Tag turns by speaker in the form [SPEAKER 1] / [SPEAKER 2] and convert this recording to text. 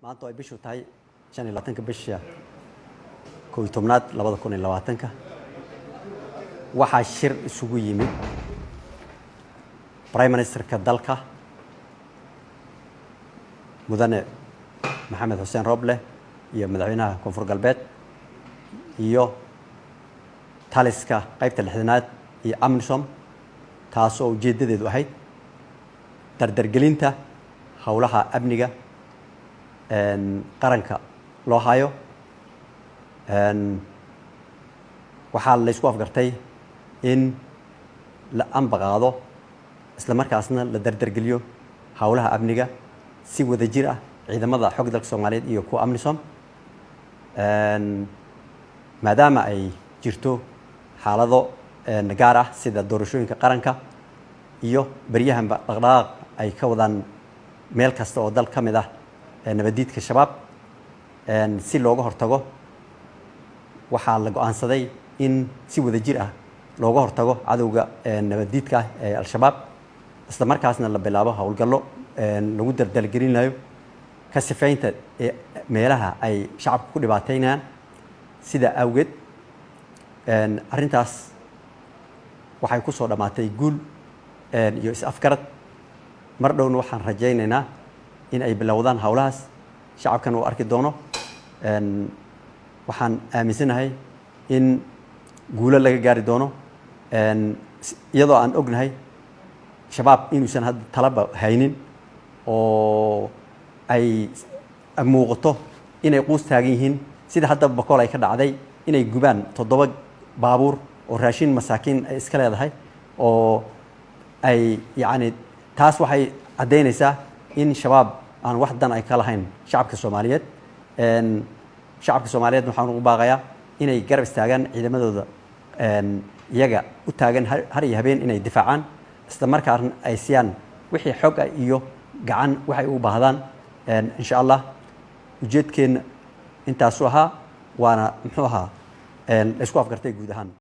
[SPEAKER 1] Maanta oo ay bishu tahay 25-ka bisha 11aad 2020-ka, waxaa shir isugu yimid Prime Ministerka dalka, Mudane Maxamed Xuseen Roble, iyo Madaxweynaha Koonfur Galbeed iyo taliska qaybta 60aad iyo AMISOM, taasoo ujeeddadeedu ahayd dardargelinta howlaha amniga qaranka loo hayo. Waxaa laysku afgartay in la ambaqaado, isla markaasna la dardargeliyo howlaha amniga si wada jir ah, ciidamada xogga dalka Soomaaliyeed iyo kuwa AMISOM, maadaama ay jirto xaalado gaar ah sida doorashooyinka qaranka iyo beryahanba dhaqdhaqaaq ay ka wadaan meel kasta oo dal ka mid ah nabadiidka Shabaab. Si looga hortago, waxaa la go-aansaday in si wada jir ah looga hortago cadowga nabadiidka ah ee Al-Shabaab, isla markaasna la bilaabo howlgallo lagu dardargelinayo ka sifaynta meelaha ay shacabka ku dhibaateynayaan. Sidaa awgeed, arrintaas waxay ku soo dhammaatay guul iyo is-afgarad. Mar dhowna waxaan rajaynaynaa in ay bilowdaan howlahaas, shacabkana uu arki doono. Waxaan aaminsanahay in guulo laga gaari doono, iyadoo aan ognahay Shabaab inuusan hadda talaba haynin oo ay muuqato inay quus taagan yihiin, sida haddaba Bakool ay ka dhacday inay gubaan toddoba baabuur oo raashin masaakiin ay iska leedahay oo ay yacni taas waxay caddaynaysaa in Shabaab aan wax dan ay ka lahayn shacabka Soomaaliyeed. Shacabka Soomaaliyeed waxaan ugu baaqayaa inay garab istaagaan ciidamadooda iyaga u taagan har iyo habeen inay difaacaan, isla markaana ay siiyaan wixii xog ah iyo gacan waxay u baahdaan, insha Allah. Ujeedkeenna intaasuu ahaa, waana muxuu ahaa la isku afgartay guud ahaan.